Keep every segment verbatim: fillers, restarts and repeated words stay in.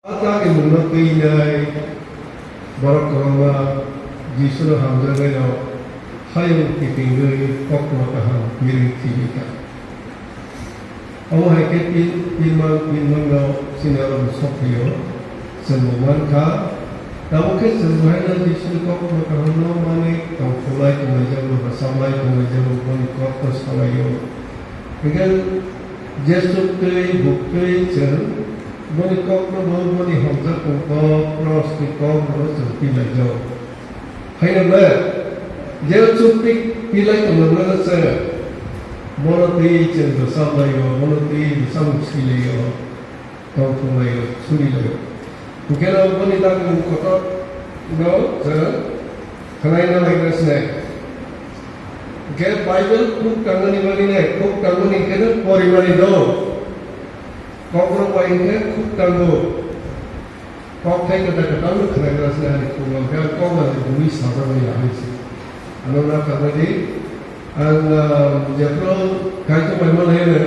A tagimungno twinai borok kwbangma Jisuno hamjaknairok hayung kitingwi koktwma kaham miring thwibika. Omo hai khe tin, tinmang, tinmangno chini oro sok phio, chwngbo mankha. Tabuk khe chwngbo haino Jisuni koktwma kahamno manwi tongthulai tonglaijagwi, rwchaplai tonglaijagwi, boni kokno salaio. Hingkhe je chuktwi buktwi chwng boni kokno bo boni hamjakmung kok, krosni kokno bo chwng tilaijak. Haino ble je chuktwi tilai tongmano chwng bono twi chwng rwchaplaio, bono twi rwchapmung silaio. Tongthoknairok, surilairok. Hwnkhe no boni dagimung kotor no chwng khwnaina laina sinai. Hwnkhe Bible khuk tangmani bagwi nai, khuk tangmani hwnkhe no porimani do. Kokrok bai hwnkhe khuk tango. Kok thai kwtal kwtal no khwnaina sinai ani khuk no hwnkhe ang kok bai bui sajakmani ahai se. Ano na tangmani ang, ah, jephru kaitor bai ma laina.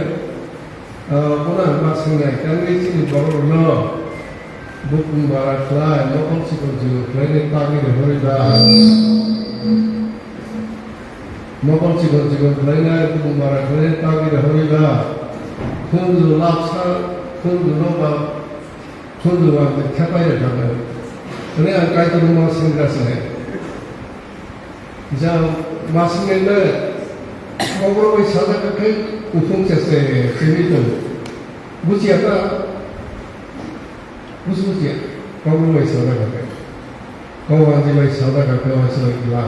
Ah, bono ang ma swngnai, tamni chini borok rokno bukung bara khlai, mokol chikon chikon khlainai tagwi rohorwi ba? Mokol chikon chikon khlainai, bukung bara khlainai tagwi rohorwi ba? Khunju lapsa, khunju no ba, khunju ang thepai rwkha. Hwnwi ang Kaitorno ma swngkha se. Jang masing le kokborok bai sajak khe kuphung se se simi tong. Bujiya ta? Buji bujiya. Kokborok bai sajak khe. Kokborok bai sajak khe waisa la.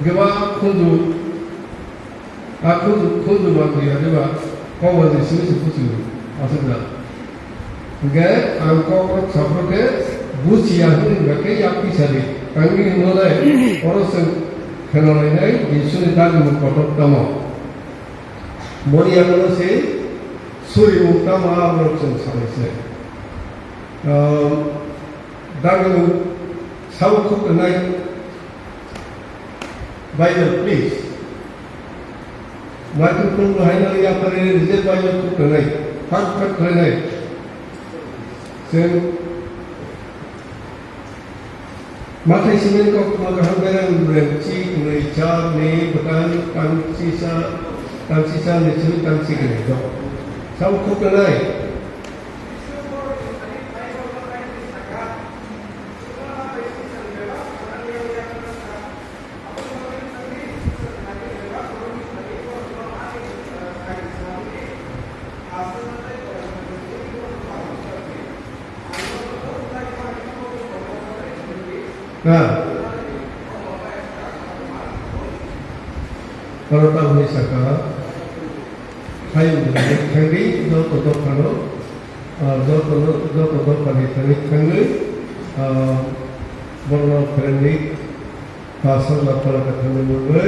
Geba khunju. A khunju, khunju manliya deba. Kokborok simi se bujiya. Asuk na. Hingke ang kokrok saprok khe buchiya hwnwi hwnba khe yak tisadi. Tangwi hwnmale oro chwng khenalainai Jisuni dagimung kotor tamo. Boni yagulo se surimung tamo aborok chwng salai se. Dagimung sabo khuk rwnai. Bible, please. Microphone no haino yapharwi rwjak Bible khuk rwnai. Fat fat khlainai. Chwng Mathai simi koktwma kaham bereng bereng chi knwi char ni bwtang tang chisa tang chisa ni chwng tang chi knwi do. Sabo khuk rwnai. Ah. Oro tamni saka, hayung thangdi, joto dophano, ah, joto, joto dophani thangwi thangwi, ah, borokno pherengwi, Pasal ba phola kwthangni mungwi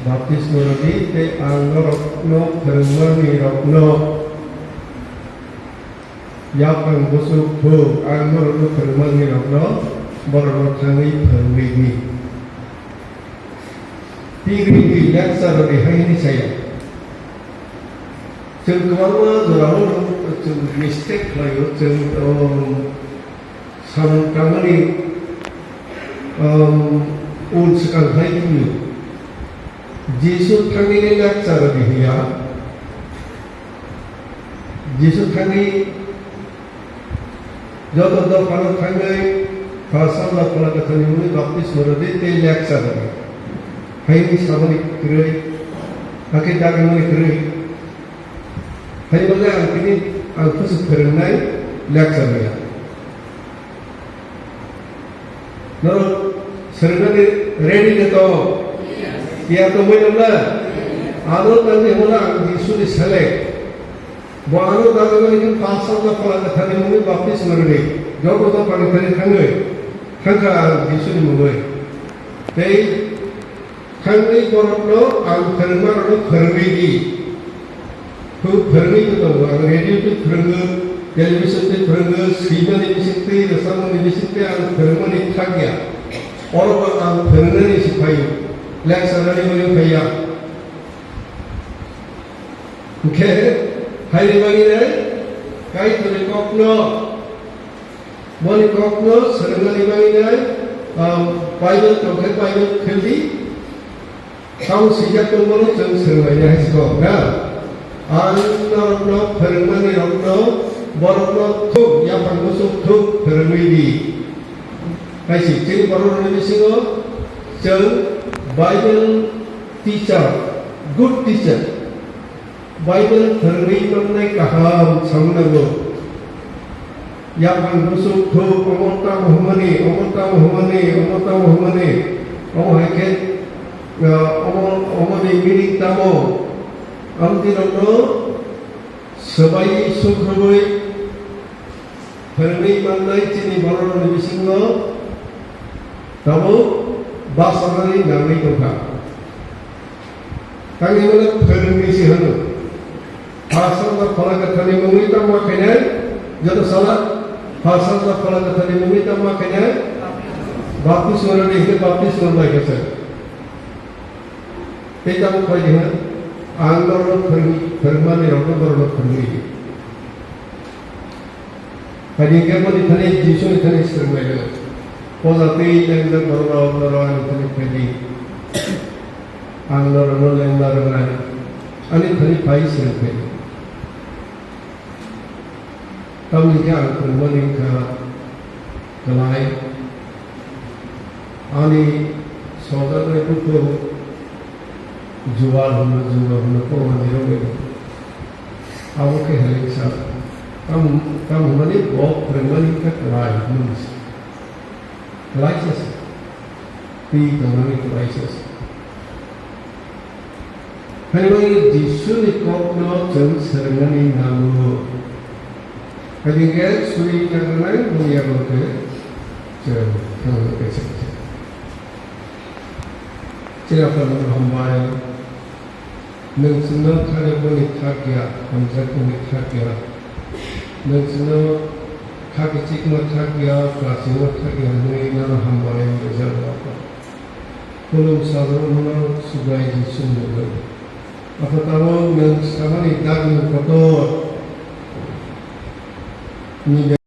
baptisma rwdi, tei ang norokno phrwngmani rokno yapang bwswk thung, ang norokno phrwngmani rokno borokno thangwi phrwngwi di. Tigri di lecture rwdi hai hwnwi saya. Chwng kwbangma jorao chwng mistake khlaio, chwng, um, Samung tangmani, um, un swkang hai twiwi Jisu thangwi lecture rwdi hiya. Jisu thangwi joto dophano thangwi Pha Sal ba Phola Kwthangni mungwi baptisma rwdi tei lecture rwdi. Haini samani kwrwi, hakhe dagimani kwrwi. Hai bole ang tini ang kusu pherengnai lecture ya. Norok pherengnani ready de to? Ya to moi namla. Ano tangni hola ang Jisu ni selek. Bo ano tangni mani ke pasal na pala kathani muni baptisma rwdi. Joto to pani pani thangwi. Thangkha ang Jisu ni mungwi. Tei Thangwi borokno ang phrwngmarokno phrwngwi di. Phu-, phrwngwi bo tongo, ang radio twi phrwngo, television twi phrwngo, swimani bisingtwi, rwchapmungni bisingtwi ang phrwngmani thang ya. Oro bo ang phrwngnani se phaio, lecture rwni bagwi phaiya. Hwnkhe, haini bagwi nai, Kaitorni kokno Boni kokno swrwngmani bagwi nai, um, Bible tongkhe Bible khuldi. Tamo swijak tongmano chwng swrwnglainai hai se kok na. Ang norokno phwrwngmani rokno borokno thuk, yaphang bwswk thuk phwrwngwi di. Hai se chini borok rokni bisingo chwng Bible teacher, good teacher. Bible phwrwngwi mannai kaham samung nango. Yaphang bwswk thuk, omo tamo hwnmani, omo tamo hwnmani, omo tamo hwnmani, omo hai khe, ah, omo, omo ni meaning tamo? Amtwi rokno swbai sukrubwi phwrwngwi mannai chini bororokni bisingo tabuk bachanani nangwi tongkha. Tangwi mano phwrwngwi se hwno. Pha Sanja Phola Kwtharni mungwi tamo khainai, joto sala Pha Sanja Phola Kwtharni mungwi tamo khainai, baptisma rwdi hwnkhe baptisma bai khe se. Tei tabuk phai di hwno, ang norokno phwrwng-, phwrwngmani rokno borokno phwrwngwi di. Phaidi hwnkhe boni thani Jisuni thani swrwnglaio. Poja twi lengjak borok rok norok ani thani phaidi. Ang norokno lengma rwnai. Ani thani phai swrwng phaidi. Tamni hwnkhe ang phwrwngmani wngkha kwlai. Ani sojaknai bukhuk Juwal hwnma, Juwal hwnma, kok manwi rwgwi. Abo khe hai sa. Tam, tam hwnmani bo phwrwngmani khe kwlai hwnwi sa. Kwlai se sa. Twi tongnani kwlai se sa. Haino Jisuni kokno chwng swrwngmani nango. Haino khe suri nangranai mungya bo khe chwng thangwi khe chwng. Chini Aphano hambai. Nwng chwngno kharwi boni thak ya, hamjakmani thak ya. Nwng chwngno kha kichikma thak ya, kwlachingma thak ya hwnwi nono hambai rijak rw kha. Khulum sajwk nono Subrai Jisu mungwi. Apha tabuk nwng samani dagno kotor ni